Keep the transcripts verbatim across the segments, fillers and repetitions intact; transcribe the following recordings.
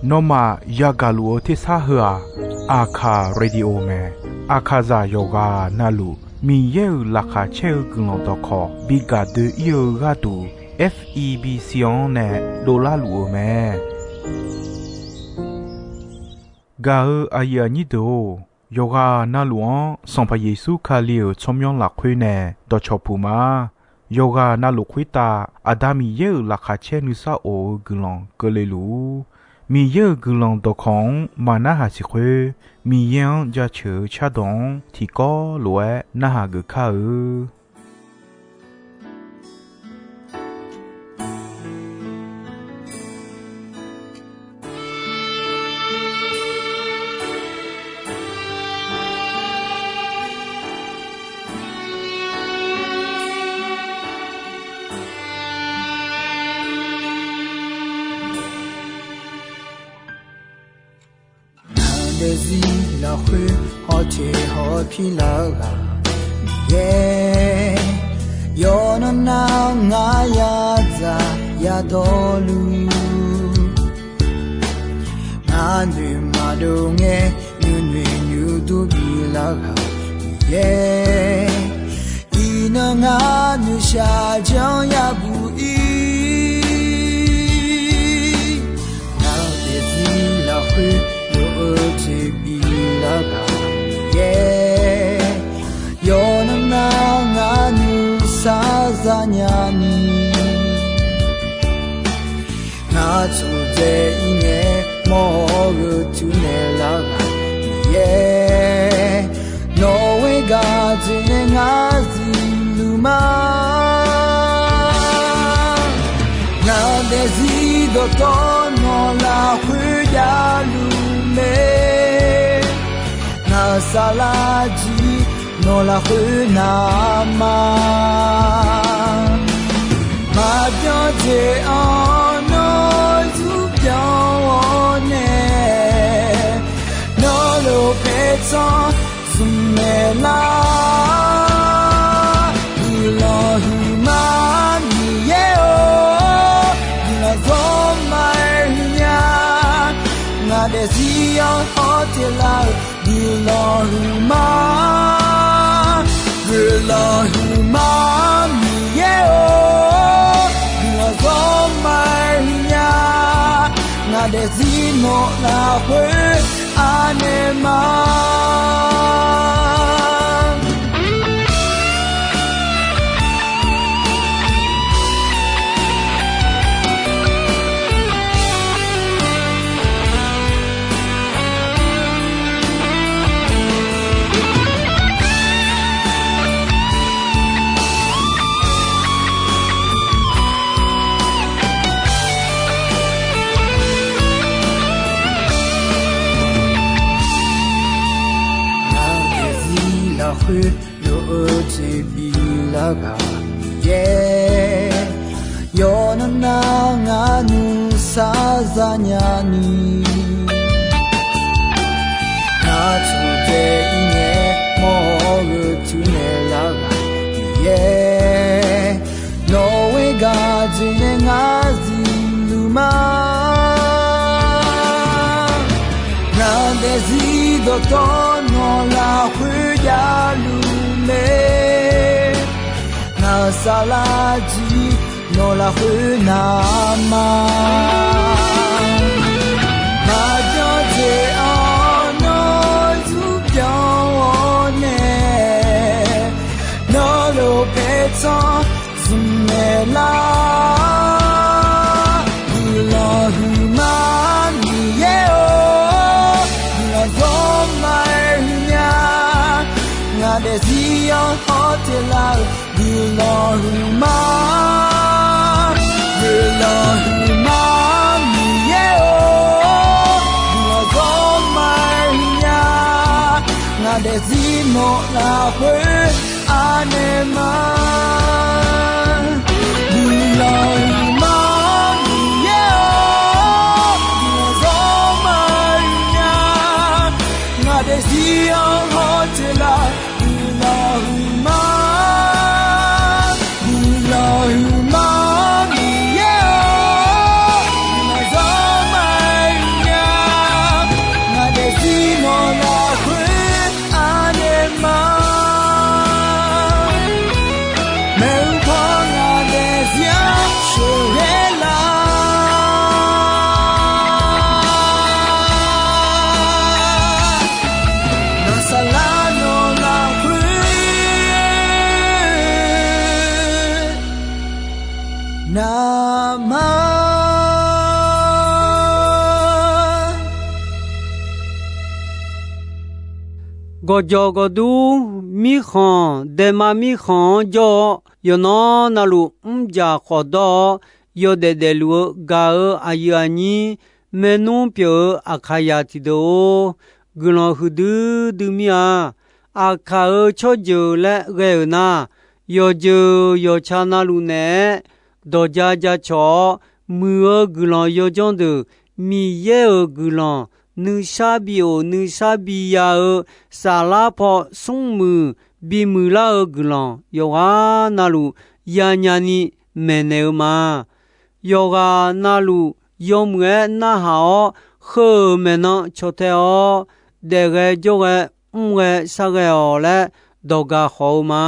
Nawmaf yagaq luf-eu tersar heu-aq, Aqkaq radio mae. Aqkaqzaq yawqghaq navluf Miqyaer-euq laqkhaq caer-eu guiqlanq dawqkawq bi gaq doe-ir-eu gharduq, F E B C-anr nae dovlar luf-eu mae. Gaq-eu aqyuif aqnyir deuq-or, yawqghaq navluf-anr Sanqpaq Yeqsur Kali-euq tsawrmyanr lafkhoer nae dawqcawq puq ma. Yawqghaq navluf khoertav Aqda Miqyaer-euq laqkhaq caer nuisar of-eu guiqlanq keuvle luf-ur. Miqyaer-euq guiqlanq dawqkawq-anr maqnarhaq siq khoer, Miqyaer-anr jaceuq-eu cardawq-anr tiqkawv lof-aer narhaq geuf kar-eu. Ngaq daefzir lafkhoer hawteq hawpir lar-eu ghaq Miqyaer, yawqnan nar ngar yadzaq yadawrluf, ngar noeq maqdov ngae nuinoeq nuidur bif lar-eu ghaq Miqyaer, iqnan ngar noeqshaq janr yabuq ir. Ngaq daefzir lafkhoer lof-eu jeq bif lar-eu ghaq Miqyaer, yawqnan nar ngar nuisar zanya ni, ngar tsuqdzae ir ngae mawr-eu gheu tuq naeq lar-eu ghaq Miqyaer, nawq-eu gaq jeq nae ngar zifluf ma. Ngaq daefzir dawqtawv nawq lafkhoer javluf mae. Ngaq-euq saflar jir nawq lafkhoer navma. Maqbyan jeq-anr nawr zurbyan-awr nae, nawqlof paertsanr smq naeq lar. Guiqlanq huiqma Miqyaer-or, guiqlanq zawrma-aer huiqnya. Ngaq daefzir-anr hawteq lar-eu guiqlanq huiqma, guiqlanq huiqma Miqyaer-or, guiqlanq zawrma-aer huiqnya. Ngaq daefzir nawq lafkhoer anaeqma. Ngaq daefzir lafkhoer lof-eu jeq bif lar-eu ghaq Miqyaer, yawqnan nar ngar nuisar zanya ni, ngar tsuqdzae ir ngae mawr-eu gheu tuq naeq lar-eu ghaq Miqyaer, nawq-eu gaq jeq nae ngar zifluf ma. Ngaq daefzir dawqtawv nawq lafkhoer javluf mae. Ngaq-euq saflar jir nawq lafkhoer navma. Maqbyan jeq-anr nawr zurbyan-awr nae, nawqlof paertsanr smq naeq lar. Guiqlanq huiqma Miqyaer-or, guiqlanq zawrma-aer huiqnya. Ngaq daefzir-anr hawteq lar-eu guiqlanq huiqma, guiqlanq huiqma Miqyaer-or, guiqlanq zawrma-aer huiqnya. Ngaq daefzir nawq lafkhoer anaeqma. Guiqlanq huiqma Miqyaer-or, guiqlanq zawrma-aer huiqnya. Ngaq daefzir-anr hawteq lar-eu guiqlanq huiqma, guiqlanq huiqma Miqyaer-or, ma. Gawqjawq gawqdur mirkhanq, daema mirkhanq-anr jawr-awr, yawqnan navluf mrjaq khawf dawr-awr, yawdaef daefluf-eu gaq-euq aqyuif aqnyir, maernmr pyeuf-eu Aqkaqyaq tiqdeuq-or, guiqlanq huiqdui dui mir-a. Aqkaq-euq tsawrjeuq laer ghae-euq nar, yawqjeuq yawqca navluf naeq-aer dawqja jacawq-awr, muiq-eu guiqlanq yawdzanr deuq, Miqyaer-euq guiqlanq, nuisar bi of nuisar bi ya-eu saflar paw smrmuiq bimuiq lar-eu guiqlanq yawqghaq navluf yanya ni maeqnaeq-eu ma. Yawqghaq navluf yawmuiq-aer narhaq-awr, heu-euq maeqnan caw tae-awr, daef ghae jawr ghae mr ghae shar ghae-awq laer dawq gaq khawf-eu ma.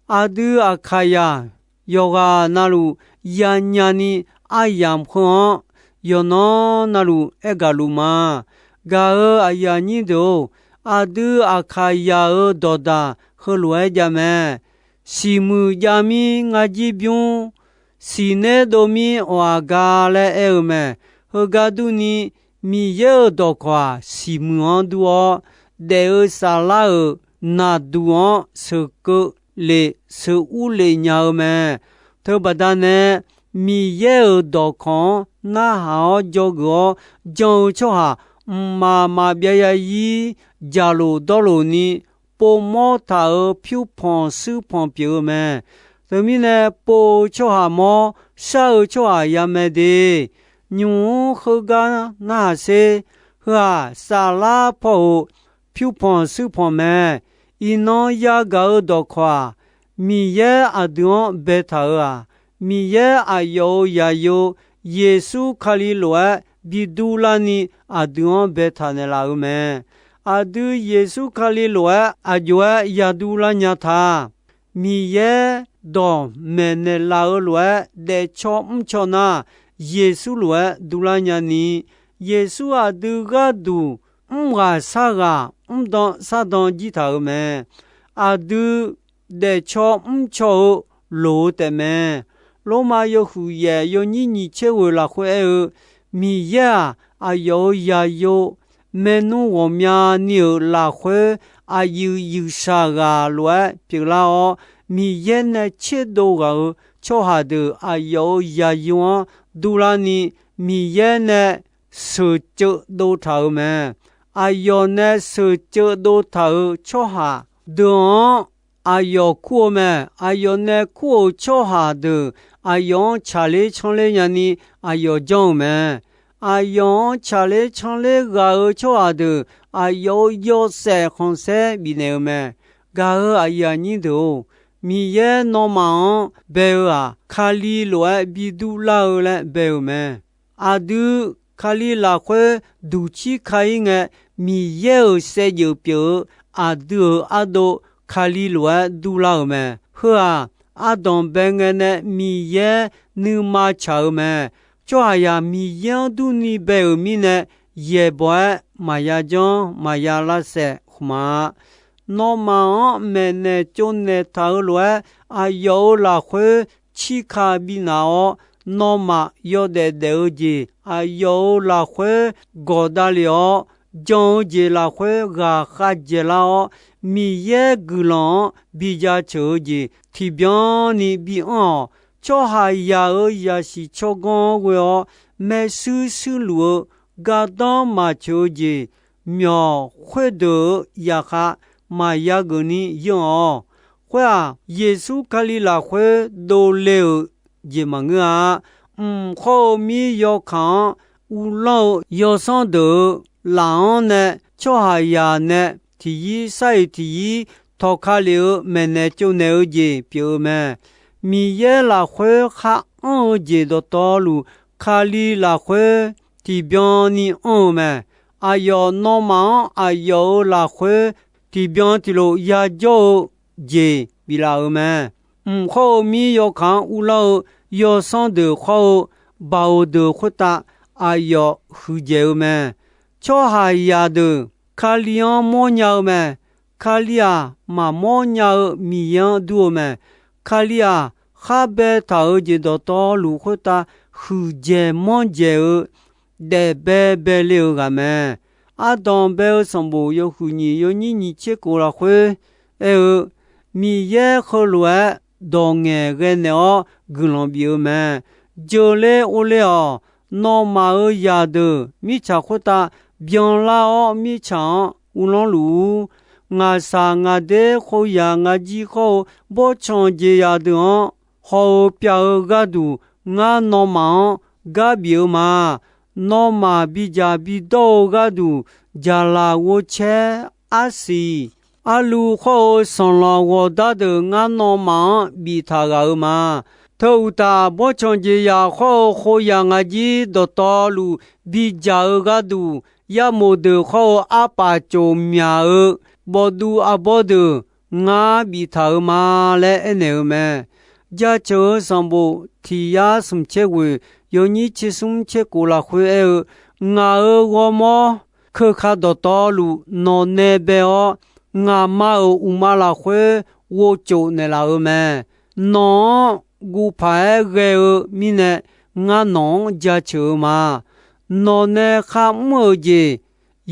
Aqdui Aqkaqyaq yawqghaq navluf yanya ni aryamq heu-anr yawqnan navluf aergaq luf ma. Gaq-euq aqyuif aqnyir deuq-or, aqdui Aqkaqyaq-euq dawqdaq heulof-aer jav mae. Siqmuiq jav mir ngar jir bymr, siqner dov mir awq aqga laer aer-eu mae. Heugar durni, Miqyaer-euq dawqkawq-aq, siqmuiq-anr dur-awr, daef-eu saflar-euq naqduq-anr sheuqkeuv lef sheuqur lef nya-eu mae. Teubaqda nae, Miqyaer-euq dawqkawq-anr narhaq-awr dzawgeuf-awr jan-eu tsawrhaq mqmaq maqbyav ya ir jaqlof dawrlof ni, povmawr taq-euq pyurpanq shuirpanq pyeuf-eu mae. Teumirnae, pov-eu tsawrhaq mawr, shar-eu tsawrhaq yamae de. Nymq-mr heugar narhaq sher. Heu-aq, saflar paw-euq pyurpanq shuirpanq mae. Iqnan yagaq-eu dawqkawq-aq, Miqyaer aqdui-anr baetaq-euq-aq, Miqyaer aqyawf-euq zaqyo, Yeqsur Kali lof-aer bi durlarni aqdui-anr baetaq naeqlaf-euq mae. Aqdui Yeqsur Kali lof-aer aqjox-aer yadur lar nya ta. Miqyaer dawq maeqnaeq laf-eu lof-aer daefcaw mrcaw nar, Yeqsur lof-aer durlar nyani, Yeqsur aqdui gharduq mrghaq sharghaq mrdan shardan jir taq-euq mae. Aqdui daefcaw mrcaw-eu loq-eu taefmae. Lormav yawhuiq yaef yawnyir nyiq tser ghoeq lafkhoer aer-eu, Miqyaer-aq, aqyawf-euq zaqyo, maernmr ghawqmyani-euq lafkhoer aqyuif yuifshaq ghaq lof-aer pyeuflar-awr, Miqyaer nae tserdov ghaq-euq tsawrhaq deuq aqyawf-euq zaqyo-anr durlarni, Miqyaer nae sheuqceuv dov taq-euq mae. Aqyawf nae sheuqceuv dov taq-euq tsawrhaq deuq-anr aqyawf kur-eu mae. Aqyawf nae kur-euq tsawrhaq deuq aqyawf-anr tsaqler canrler nyani aqyawf janr-euq mae. Aqyawf-anr tsaqler canrler ghaq-euq tsawrhaq deuq aqyawf-euq yawshaef khanqsaer bifnaeq-eu mae. Gaq-euq aqyuif aqnyir deuq-or, Miqyaer nawmaf-anr bae-eu-aq, Kali lof-aer bi durlar-eu laer bae-euq mae. Aqdui Kali lafkhoer duqcir ka-ir ngae, Miqyaer-euq saevdzeuf pyeuf-eu aqdui-euq ardov Kali lof-aer durlar-euq mae. Heu-aq, ardanq bae ngae nae Miqyaer nuima tsaq-eu mae. Tsawrhaqzaq Miqyaer-anr durni bae-euq mirnae, yaeqbawq-aer maqya janr maqya lavsaef khmq-a. Nawmaf-anr maeqnaeq tsovnaeq taq-eu lof-aer, aqyawf-euq lafkhoer cirka bifnaf-awr, nawmaf yawdaef daef-eu jeq aqyawf-euq lafkhoer gawq davlef-awr, jan-eu jeq lafkhoer ghaqkhav dzaeqlar-awr, Miqyaer guiqlanq-anr bi jaceuq-eu jeq tiqbyan ni bi anr-awq. Tsawrhaqzaq-euq zaqsiq tsawrganr-anr ghoe-awr maershuir shuirluf-eu gardanr maqtsoeq-eu jeq, myawq khoerdeuq-euq zaqkhav maqya geuf ni yanr-awq. Khoer-aq, Yeqsur Kali lafkhoer dovle-euq jeq maqngeur-a. Mq khawr-eu mir yawkaq-anr uvlanr-eu yawsanr deuq-euq laf-anr nae tsawrhaqzaq nae tiqyir sar-iq tiqyir tawqka lef-eu maeqnaeq tsovnaeq-eu jeq pyeuf-eu mae. Miqyaer lafkhoer khar anr-eu jeq dawqtawvluf, Kali lafkhoer tiqbyan ni anr-eu mae. Aqyawf nawmaf-anr aqyawf-euq lafkhoer tiqbyan tiqlof yajawr-eu jeq biflaf-euq mae. Mq khawr-eu mir yawkaq-anr uvlanr-eu yawsanr deuq khawr-eu baoq deuq khoertav aqyawf huiqdzaeq-eu mae. Tsawrhaqzaq deuq Kali-anr mawrnya-eu mae. Kali-aq, maqmawr nya-eu Miqyaer-anr dur-eu mae. Kali-aq, khar baetaq-euq jeq dawqtawvluf khoertav huiqdzaeq manrdzaeq-eu daef baebae le-euq ghaq mae. Ardanq bae-eu sanqbof yawhuiq nyiq yawnyir nyiq tser kof lafkhoer aer-eu, Miqyaer heulof-aer dawq ngaeqghae naeq-awr guiqlanq bif-eu mae. Jeuqle orle-awq. Nawmaf-euq zaqdeuq mirtsaq khoertav byanlar-awr, mirtsaq-anr uvlanr luf-ur. Ngaqshaq ngaqder khoeryaq ngajir khawr-eu bawrtsanq jeqzaq deuq-anr haw-eu pyav-eu gharduq, ngar nawmaf-anr gar bif-eu ma. Nawmaf bidzaq bidawr-eu gharduq, jaqlaq ghovcaer arsiq, arluv khawr-eu sanqlanq ghawqdar deuq ngar nawmaf-anr biftaq ghaq-euq ma. Teu uqtaf, bawrtsanq jeqzaq khawr-eu khoeryaq ngajir dawqtawvluf bidzaq-eu gharduq, yarmof deuq khawr-eu arpaf cof myaq-eu bawvduv arbawr deuq ngar biftaq-euq ma laer aernaeq-eu mae. Jaceuq-eu sanqbof tiq yar smq tser ghoeq yawnyir tser smr tser kof lafkhoer aer-eu, Ngaq-euq ghawrmawr keuka dawqtawvluf nawqnae bae-awr, ngaqma-euq uqma lafkhoer ghovcof naeqlaf-eu mae. Nawq-anr guv paq-aer ghae-eu mirnae, ngar nawq-anr jaceuq-eu ma. Nawqnae kharmr-euq jeq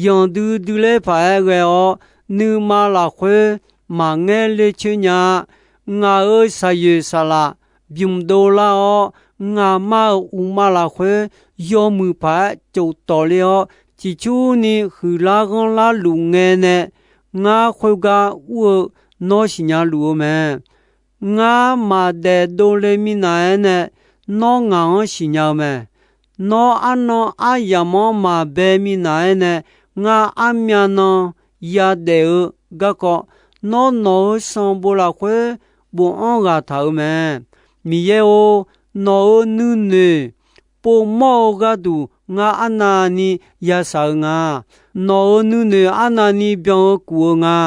yanqdui duiler paq-aer ghae-awr, nuima lafkhoer maqngaer ler coer nya-a. Ngaq-euq shaqyoeq saqlaq bymq dovlar-awr, ngaqma-euq uqma lafkhoer yawmuiq paq-aer cof tawq ler-awr, ciqcurni huiqlar ghanrlar luf ngae nae, ngar khoergar ur-eu nawr siqnya luf-eu mae. Ngar maqdaef dovle minav-aer nae, nawr ngaq-anr siqnya-eu mae. Nawr arnan aryamq-anr maqbae minav-aer nae, ngar armyav nan yadaef-eu garkawv, nawr nawq-euq sanqbof lafkhoer bofanr ghaq taq-euq mae. Miqyaer-or, nawq-euq nuinoeq povmawr-eu gharduq ngar arnavni yashaq-eu nga. Nawq-euq nuinoeq arnavni byan-eu kuf-eu nga.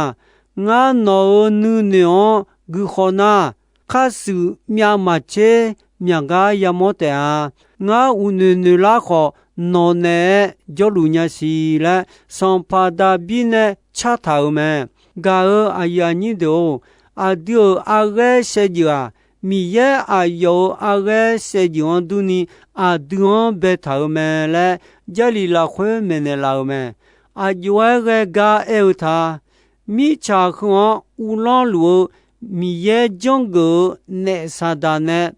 Ngar nawq-euq nuinoeq-anr guikhawf nar, khar shuif myav maqtser myaq gar yamawr taef-a. Ngar uqnoeq noeqlar khawf, nawq naeq-aer jawrluf nya siq laer, sanqpaq Daqbir nae cartaq-euq mae. Gaq-euq aqyuif aqnyir deuq-or, aqdui-euq arghaer saevdzeuf-aq, Miqyaer aqyawf-euq arghaer saevdzeuf-anr durni aqdui-anr baetaq-euq mae laer, Jarlif lafkhoer maeqnaeq laf-euq mae. Aqjox-aer ghae gar aer-eu ta. Mirtsaq heu-anr uvlanr luf-eu Miqyaer janrgeuf-eu naef Saqdaq nae,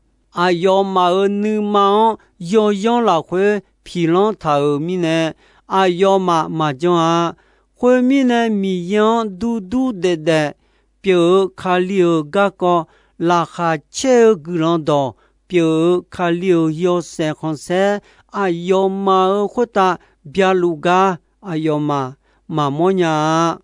aqyawfmaf-euq nuima-anr yawyanr lafkhoer piqlanr taq-euq mirnae, aqyawfmaf maqjan-a. Khoermirnae, Miqyaer-anr durdur daefdaef pyeuf-eu Kali-euq garkawv laqkhaq caer-eu guiqlanq dawq pyeuf-eu Kali-euq yawshaef khanqsaer aqyawfmaf-euq khoertav byaluf gar aqyawfmaf maqmawr nya-a.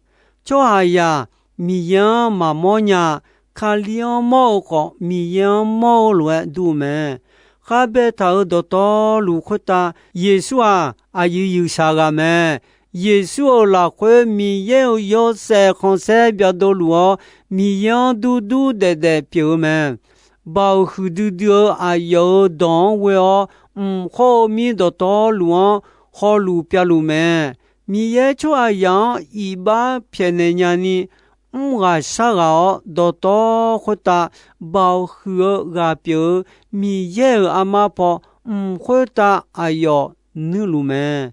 Tsawrhaqzaq Miqyaer-anr maqmawr nya-a. Kali-anr mawr-eu khawf, Miqyaer-anr mawr-eu lof-aer dur-eu mae. Khar baetaq-euq dawqtawvluf khoertav Yeqsur-aq, aqyuif yuifshaq ghaq mae. Yeqsur-euq lafkhoer Miqyaer-euq yawshaef khanqsaer byadov luf-awr, Miqyaer-anr durdur daefdaef pyeuf-eu mae. Baoq huiqdui dui-eu aqyawf-euq dawq-anr ghoe-awr, mq khawr-eu mir dawqtawvluf-anr hawluf pyavluf mae. Miqyaer tsawrhaqzaq-anr iqbax pyaeqnaeq nyani, mr ghaq shar ghaq-awr dawqtawv khoertav baoq huiq-eu ghaq pyeuf-eu Miqyaer-euq armar paw, mq khoertav aqyawf nuirluf mae.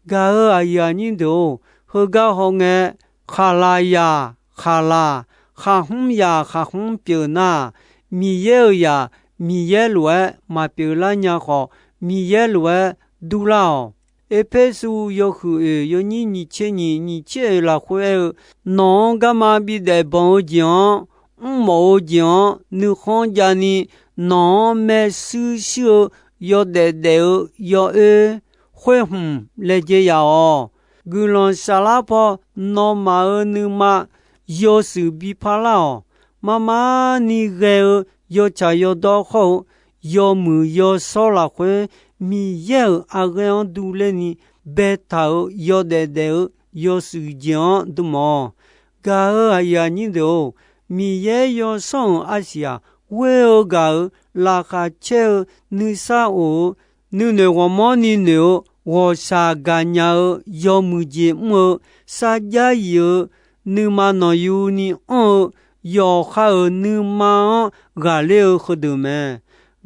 Gaq-euq aqyuif aqnyir deuq-or, heugar hawngae, khaqlaq yaq khaqlaq, khaqhmr yaq khaqhmr pyeuf nar, Miqyaer-euq zaq Miqyaer lof-aer maqpyeuf lar nya khawf, Miqyaer lof-aer durlar-awq. Erpersu yawhuiq oeq yawnyir nyiq tser nyiq nyiq tser oeq lafkhoer aer-eu, nawq-anr garma bidaef banq-eu jeq-anr, mrmawf-eu jeq-anr nuikhanr javni, nawq-anr maershuir shuir-eu yawdaef daef-eu yawoer khoer hmq laejae yaf-awq. Guiqlanq saflar paw nawmaf-euq nuima yawshuif bi parlar-awq. Marmar ni ghae-eu yawtsaq yawdawr khawr-eu yawmuiq yawshawr lafkhoer, Miqyaer-euq arghaer-anr durler ni baetaq-euq yawdaef daef-eu yawshuif jeq-anr dm-awq. Gaq-euq aqyuif aqnyir deuq-or, Miqyaer yawsanr-euq arsiq-aq, ghoer-eu gaq-euq laqkhaq caer-eu nuisar of-eu nuinoeq ghawqmanrni noeq-eu ghawqshaq gaqnya-eu yawmuiq jeq mr-eu sarjax yif-eu nuima nanqyuni anr-eu yawqha-euq nuima-anr ghaqler-eu heudeuq mae.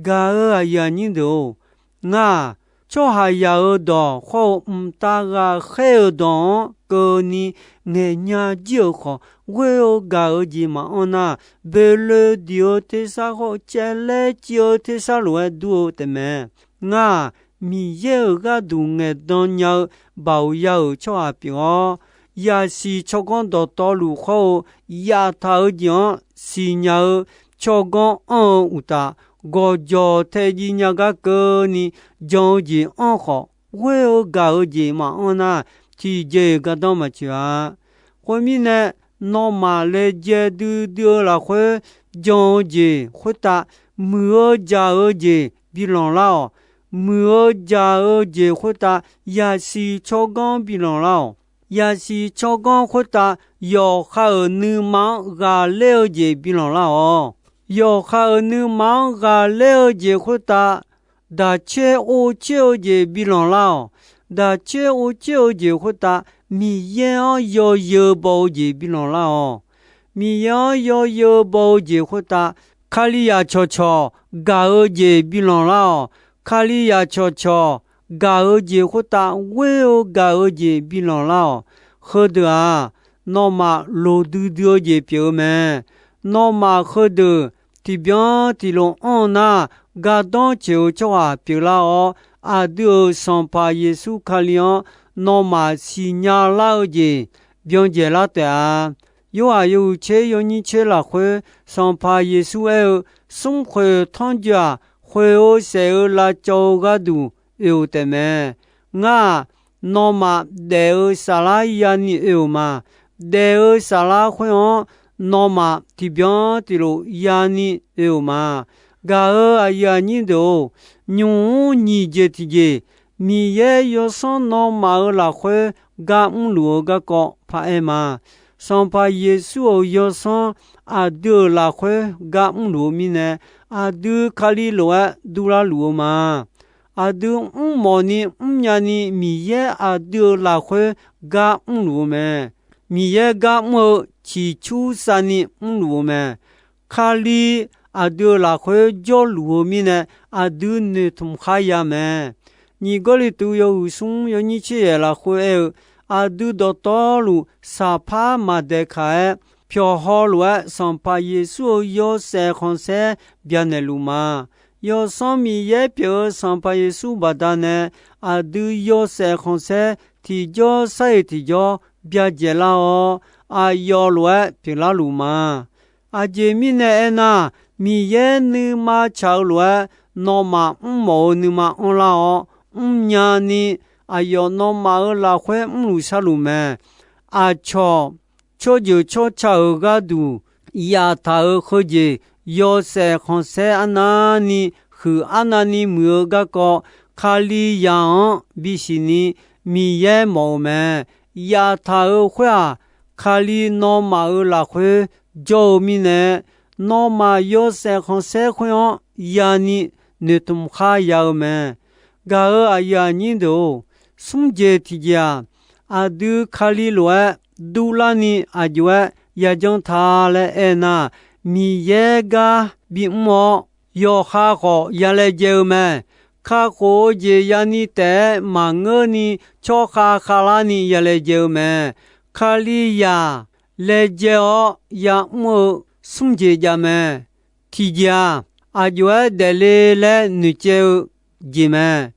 Gaq-euq aqyuif aqnyir deuq-or, ngar-aq, tsawrhaqzaq-euq dawq khawr-eu mqtav ghaqkhaer-euq dawq-anr keuvni ngaeqnya jir-euq khawf, ghoer-eu gaq-eu jeq maqanr nar, boeqloe diq-eu tersar khawr-eu caevlaer civ-eu tersar lof-aer dur-eu taefmae. Ngar-aq, Miqyaer-euq gharduq ngaeqdan nya-eu baoq ya-euq tsawrhaq pyeuf-awr, yasiq tsawrganr dawqtawvluf khawr-eu yaftaq-eu jeq-anr siqnya-eu tsawrganr anr-eu uqtaf, gawqjawq tae jiv nya gar keuvni jan-eu jeq anr khawf, ghoer-eu gaq-eu jeq maqanr nar, tiqjeq-iq gardanr maqtsoeq-a. Khoermirnae, nawmaf laejae duidui-eu lafkhoer jan-eu jeq khoertav, muiq-eu jaq-eu jeq bilanq lar-awq. Muiq-eu jaq-eu jeq khoertav, yasiq tsawrganr bilanq lar-awq. Yasiq tsawrganr khoertav, yawqha-euq nuima-anr ghaqler-eu jeq bilanq lar-awq. Yawqha-euq nuima-anr ghaqler-eu jeq khoertav, daqcoer or coer-eu jeq bilanq lar-awq. Daqcoer or coer-eu jeq khoertav, Miqyaer-anr yawzeu baw-eu jeq bilanq lar-awq. Miqyaer-anr yawzeu baw-eu jeq khoertav, Kalizaq cawqcawq gaq-eu jeq bilanq lar-awq. Kalizaq cawqcawq gaq-eu jeq khoertav, ghoer-eu gaq-eu jeq bilanq lar-awq. Heudeuq-aq, nawmaf loqdui dui-eu jeq pyeuf-eu mae. Nawmaf heudeuq tiqbyan tiqlof anr-eu nar, gardanr coeq-eu tsawrhaq pyeuflar-awr, aqdui-euq Sanqpaq Yeqsur Kali-anr nawmaf siqnya lar-eu jeq byan dzaeqlar taef-a. Yorhaq yawhuiq tser yawnyir tser lafkhoer, Sanqpaq Yeqsur aer-eu, Smrkhoeq tanrjoe-aq, khoeq-eu saef-eu lavcawv-eu gharduq oe-euq taefmae. Ngar-aq, nawmaf daef-eu saflar yani oe-euq ma. Daef-eu saflar khoer-anr nawmaf tiqbyan tiqlof yani oe-euq ma. Gaq-euq aqyuif aqnyir deuq-or, nymq-mr nyiq jeq tiqjeq, Miqyaer yawsanr nawmaf-euq lafkhoer gar mrluf-eu garkawv paraer ma. Sanqpaq Yeqsur-euq yawsanr aqdui-euq lafkhoer gar mrluf-eu mirnae, aqdui Kali lof-aer durlar luf-eu ma. Aqdui mrmawf ni mrnya ni Miqyaer aqdui-euq lafkhoer gar mrluf-eu mae. Miqyaer gar mr-eu ciqcur savni mrluf-eu mae. Kali aqdui-euq lafkhoer jawrluf-eu mirnae, aqdui noeqtmq kharya mae. Nyiq Gawrliqtu yawhuiq smr yawnyir tser yaeq lafkhoer aer-eu, aqdui dawqtawvluf saqpar maqdaeqkaq-aer, pyawqhaw lof-aer Sanqpaq Yeqsur-euq yawshaef khanqsaer byanaeq luf ma. Yawsanr Miqyaer pyeuf-eu Sanqpaq Yeqsur baqdanae, aqdui yawshaef khanqsaer tiqjawr sar-iq tiqjawr byajaeq lar-awr, aqyawf lof-aer pyeuflar luf ma. Aqjeq mirnae aernar, Miqyaer nuima tsaq-eu lof-aer, nawmaf mrmawf-eu nuima anrlar-awr, mrnya ni aqyawf nawmaf-euq lafkhoer mrluf sharluf mae. Aqcawq tsawrjeuq tsawrca-euq gharduq yaftaq-euq heujeq, yawshaef khanqsaer arnavni huiq arnavni muiq-eu garkawv, Kalizaq-anr bisiq ni Miqyaer mawf-eu mae. Yaftaq-euq khoer-aq, Kali nawmaf-euq lafkhoer jawr-eu mirnae, nawmaf yawshaef khanqsaer khoer-anr yani noeqtmq kharya-eu mae. Gaq-euq aqyuif aqnyir deuq-or, smr jeq tiqjeq-aq, aqdui Kali lof-aer durlarni aq jov-aer yajanr ta laer aernar, Miqyaer gar bimr-awr, yawqha khawf ya laejae-eu mae. Kakhof-eu jeq yani taef-aer maqngeurni, tsawrkhav khavlarni ya laejae-eu mae. Kalizaq laejae-awr ya'mr-eu smr jeq jav mae. Tiqjeq-aq, aq jov-aer daefle laer noeqcaev-eu jeq mae.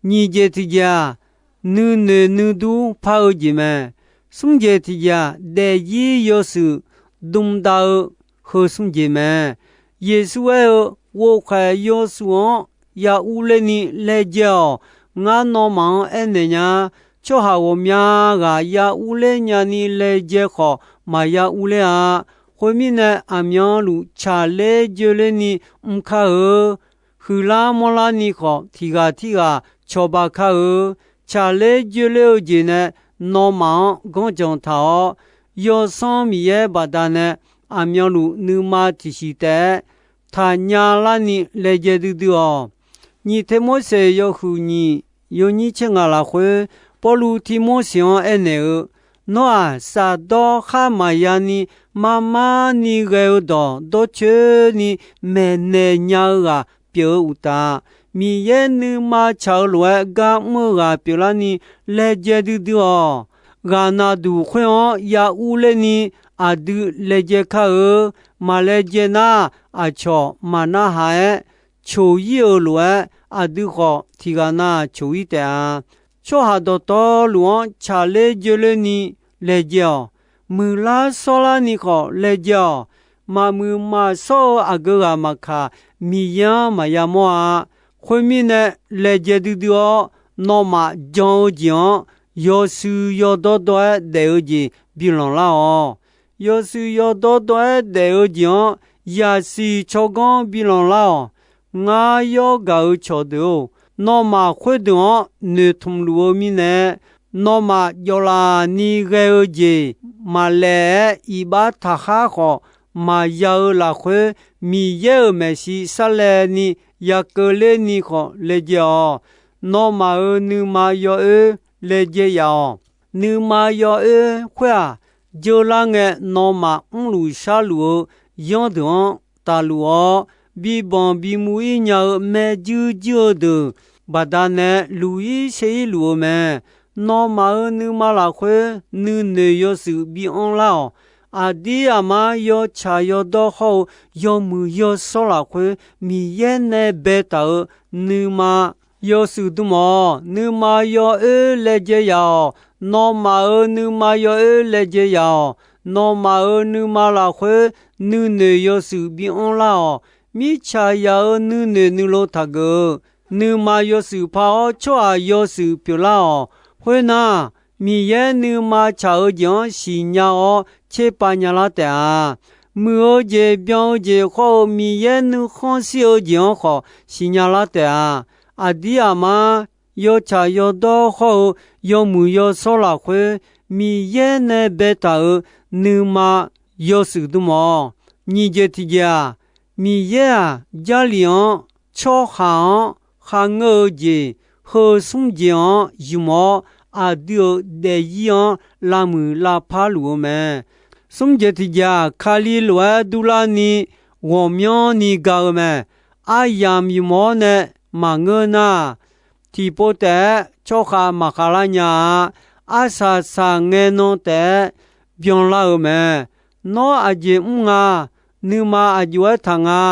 Nyiq jeq tiqjeq-aq, nuinoeq nuidur par-eu jeq mae. Smr jeq tiqjeq-aq, daefzir yawshuif dm dav-eu heu smr jeq mae. Yeqsur aer-eu, ghovkhaeq yawshuif-anr ya urler ni laejae-awq. Ngar nawmaf-anr aernaeq nya, tsawrhaq ghawqmya ghaq ya urler nyani laejae khawf, maqya urler-a. Khoermirnae, aqmyanluf tsaqler joerler ni mr kar-eu. Huiqlar manrlar ni khawf, tiq ghaq tirghaq cawba kar-eu. Tsaqler joerler-eu jeq nae nawmaf-anr ganrjanq taq-awr, Yawsanr Miqyaer baqdanae aqmyanluf nuima tiqsiq taef-aer taqnya larni laejae duidui-awq. Nyiq Tirmorseq yawhuiq nyiq yawnyir tser ngaq lafkhoer, Pawrluv Tirmorseq-anr aernaeq-eu, Nawr-aq, shafdawr khar maqya ni, mar mar ni ghae-eu dawq dawrcoeni maeqnaeq nya-eu ghaq pyeuf-eu uqtaf, Miqyaer nuima tsaq-eu lof-aer gar mr-eu ghaq pyeuflarni laejae duidui-awq. Ghaqnaq duq khoer-anr ya urler ni aqdui laejae kar-eu. Maq laejae nar, aqcawq maqnarhaq-aer coq-ir-euq lof-aer, aqdui khawf tiqghaq na coq-ir taef-a. Tsawrhaq dawqtawvluf-anr tsaqler joeler ni laejae-awq. Muiqlar shawrlar ni khawf laejae-awq. Maqmuiq maqshawr-eu aqgeu ghaq maqkaq, Miqyaer-anr maqya mawr-a. Khoermirnae, laejae duidui-awr, nawmaf jan-eu jeq-anr yawshuif yawdawr dawr-aer daef-eu jeq bilanq lar-awq. Yawshuif yawdawr dawr-aer daef-eu jeq-anr yaqsiq tsawrganr bilanq lar-awq. Ngar yawr gaq-eu cawqdeuq-or, nawmaf khoerdeuq-anr noeqtmq luf-eu mirnae, nawmaf jawvlaf ni ghae-eu jeq maqlaeq-aer iqbax taqkhar khawf maqya-eu lafkhoer, Miqyaer-euq maeqshi sarlaev ni ya keuvler ni khawf laejae-awq. Nawmaf-euq nuima yawoer laejae yaf-awq. Nuima yawoer khoer-aq, jeurlar ngae nawmaf mrluf sharluf-eu yanrdeuq-anr tafluf-awr, bibanq bimuv-ir nya-eu maerjuir juir-eu deuq baqdanae luq-ir ser-ir luf-eu mae. Nawmaf-euq nuima lafkhoer nuinoeq yawshuif bianr lar-awq. Aqdir aqmar yawtsaq yawdawr hawr-eu yawmuiq yawshawr lafkhoer Miqyaer nae baetaq-euq nuima yawshuif dm-awq. Nuima yawoer laejae yaf-awq. Nawmaf-euq nuima yawoer laejae yaf-awq. Nawmaf-euq nuima lafkhoer nuinoeq yawshuif bianr lar-awq. Mirtsaq yaq-euq nuinoeq nuilov taqgeuf-eu nuima yawshuif par-awr, tsawrhaq yawshuif pyeuflar-awq. Khoernar, Miqyaer nuima tsaq-eu jeq-anr siqnya-awr tserpav nyalar taef-a. Muiq-eu jeq byan-eu jeq khawr-eu Miqyaer nuikhanr shir-eu jeq-anr khawf siqnya lar taef-a. Aqdir aqmar yawtsaq yawdawr hawr-eu yawmuiq yawshawr lafkhoer Miqyaer nae baetaq-euq nuima yawshuif dm-awq. Nyiq jeq tiqjeq-aq, Miqyaer-aq, Jarlif-anr tsawrhaq-anr kharngeur-eu jeq heu smr jeq-anr ymq-awr, aqdui-euq daefzir-anr lavmuiq lavpar luf-eu mae. Smr jeq tiqjeq-aq, Kali lof-aer durlarni ghawqmyanrni ga-eu mae. Aryamq ymq-awr nae maqngeur nar, tiqpov taef-aer tsawrkhav maqkhav lar nya-a. Arsaq saqngae nan taef-aer byanlar-eu mae. Nawr aqjeq mr nga, nuima aqjox-aer taq nga,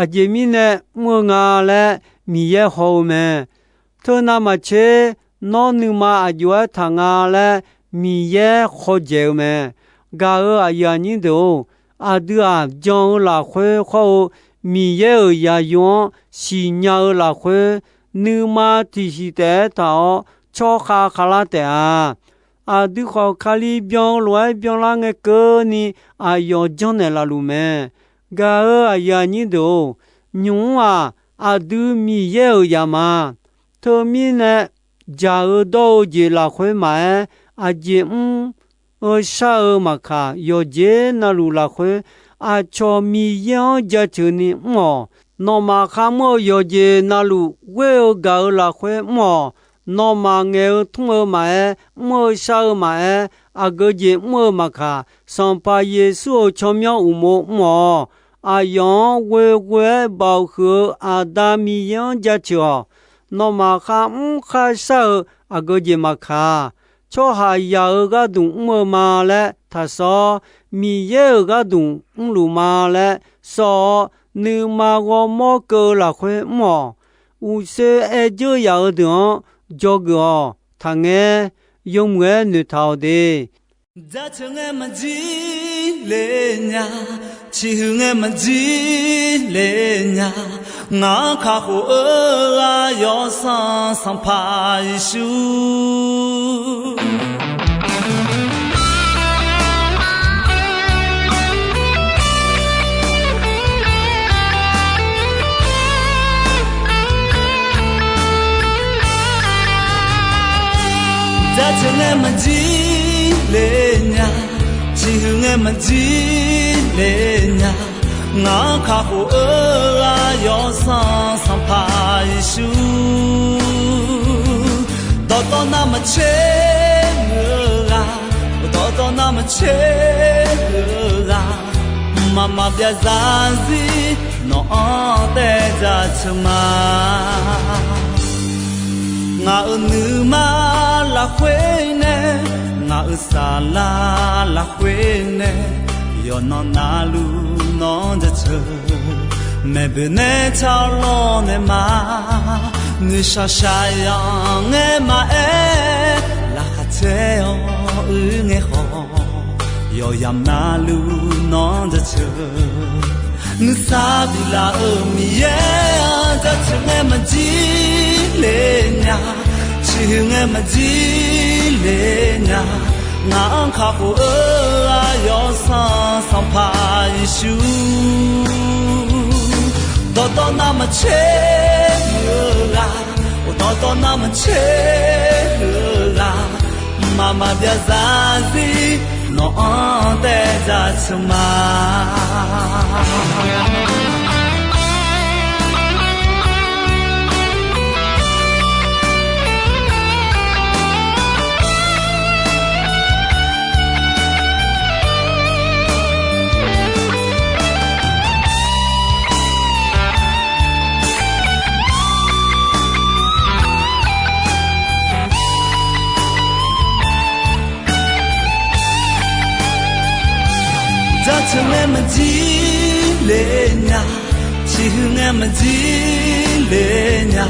aqjeq mirnae mr-eu nga laer Miqyaer haw-eu mae. Teu navmaqtser, nawr nuima aqjox-aer taq nga laer Miqyaer khawdzaeq-eu mae. Gaq-euq aqyuif aqnyir deuq-or, aqdui-aq, jan-eu lafkhoer khawr-eu Miqyaer-euq yaqyo-anr siqnya-eu lafkhoer, nuima tiqsiq taef-aer taq-awr tsawrkhav khavlar taef-a. Aqdui khawf, Kali byan-eu lof-aer byanlar ngae keuvni aqyawf janrnaeq laf luf mae. Gaq-euq aqyuif aqnyir deuq-or, nymq-mr-aq, aqdui Miqyaer-euq zaq ma. Teumirnae, jaq-eu dawr-eu jeq lafkhoer maqaer, aqjeq mr-eu shar-eu maqkaq, yawqjeq navluf lafkhoer aqcawq Miqyaer-anr jaceuq ni mr-awq. Nawmaf kharmr-eu yawqjeq navluf ghoer-eu gaq-eu lafkhoer mr-awq. Nawmaf ngaeq-eu tmr-eu maqaer, mr-eu shar-eu maqaer, aqgeu jeq mr-eu maqkaq, Sanqpaq Yeqsur-euq tsawrmyanr uqmov mr-awq. Aqyawf-anr ghoeghoe-aer baoq huiq-eu Aqda Miqyaer-anr jaceuq-awq. Nawmaf kharmr kharshar-eu aqgeu jeq maqkaq, tsawrhaqzaq-euq gharduq mr-eu ma laer taqsawr-awr, Miqyaer-euq gharduq mrluf ma laer sawr-awr, nuima ghawrmawr keuv-eu lafkhoer mr-awq. Uqshoe aer dzeur yaf-eu deuq-anr dzawgeuf-awq. Taqngaer, yawmuiq-aer noeqtaq-awq de. Jaceuq ngae maqjir le nya, ciqhuiq ngae maqjir le nya, ngaq-anr kakhof-eu ghaq Yawsanr Sanqpaq Yeqsur. Jaceuq ngae maqjir le nya, ciqhuiq ngae maqjir le nya, ngaq-anr kakhof-eu ghaq Yawsanr Sanqpaq Yeqsur. Dawqtawv navmaqtser muiq-eu ghaq, tser-eu ghaq, mqmaq maqbyav zarzir nawq-anr taev jaceuq ma. Ngaq-euq nuima lafkhoer nae, ngaq-euq saflar lafkhoer nae, yawqnan navluf nawq-anr jaceuq. Maeqboeq nae tsawrlawr nae ma, noeqshaq shaqzanq ngae maqaer, laqkhaq caer-awr uir ngae khawf, yawqyamq navluf nawq-anr jaceuq. Nuisar biflaf-euq Miqyaer-anr jaceuq ngae maqjir le nya, ciqhuiq ngae maqjir le nya. Ngaq-anr kakhof-eu aqyawf-eu Sanqpaq Yeqsur, dawqtawv navmaqtser huiq-eu ghaq, dawqtawv navmaqtser huiq-eu ghaq, mqmaq maqbyav zarzir nawq-anr taev jaceuq ma. Jaceuq ngae maqjir le nya, ciqhuiq ngae maqjir le nya.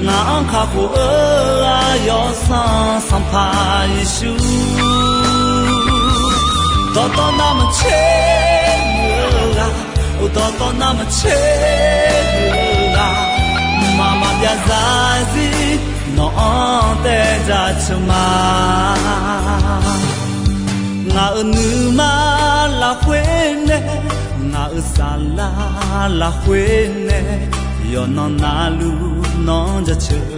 Ngaq-anr kakhof-eu aqyawf-eu Sanqpaq Yeqsur, dawqtawv navmaqtser huiq-eu ghaq, dawqtawv navmaqtser huiq-eu ghaq, mqmaq maqbyav zarzir nawq-anr taev jaceuq ma. Ngaq-euq nuima lafkhoer nae, ngaq-euq saflar lafkhoer nae, yawqnan navluf nawq-anr jaceuq.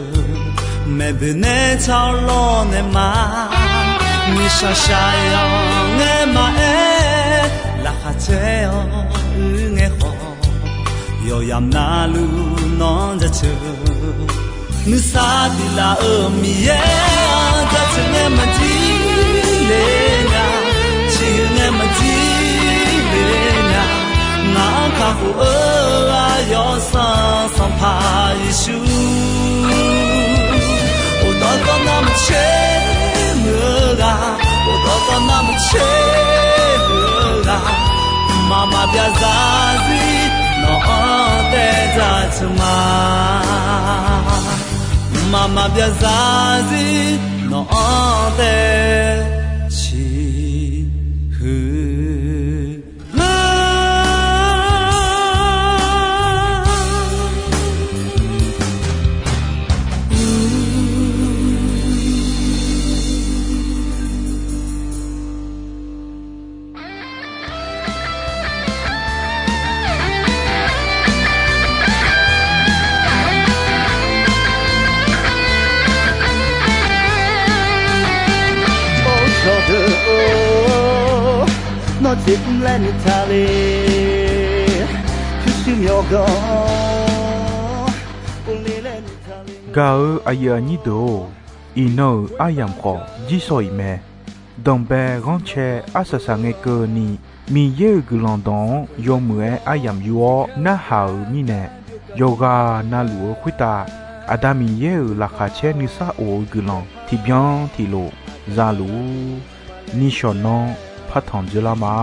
Maeqboeq nae tsawrlawr nae ma, noeqshaq shaqzanq ngae maqaer, laqkhaq caer-awr uir ngae khawf, yawqyamq navluf nawq-anr jaceuq. Nuisar biflaf-euq Miqyaer-anr jaceuq ngae maqjir le nya, ciqhuiq ngae maqjir le nya. Ngaq-anr kakhof-eu aqyawf-eu Sanqpaq Yeqsur, dawqtawv navmaqtser huiq-eu ghaq, dawqtawv navmaqtser huiq-eu ghaq, mqmaq maqbyav zarzir nawq-anr taev jaceuq ma. Mqmaq maqbyav zarzir nawq-anr taev ciqhuiq. Or, sawqdeuq-or, nawr jeqhmr laer noeqtaq le, pyurshuir myawqganq-anr, uvle laer noeqtaq le. Gaq-eu aqyuif aqnyir deuq-or, iqnan-euq aryamq khawf jirsawq iq mae. Danqbae ghanrcae arsaq saq ngae keuvni, Miqyaer-euq guiqlanq dawq-anr yawmuiq-aer aryamq yur-awr narhaq-euq mirnae, yawqghaq navluf-eu khoertav Aqda Miqyaer-euq laqkhaq caer nuisar of-eu guiqlanq tiqbyan tiqlof za luf-ur. Nishawq nanr partanq dzeurlar ma.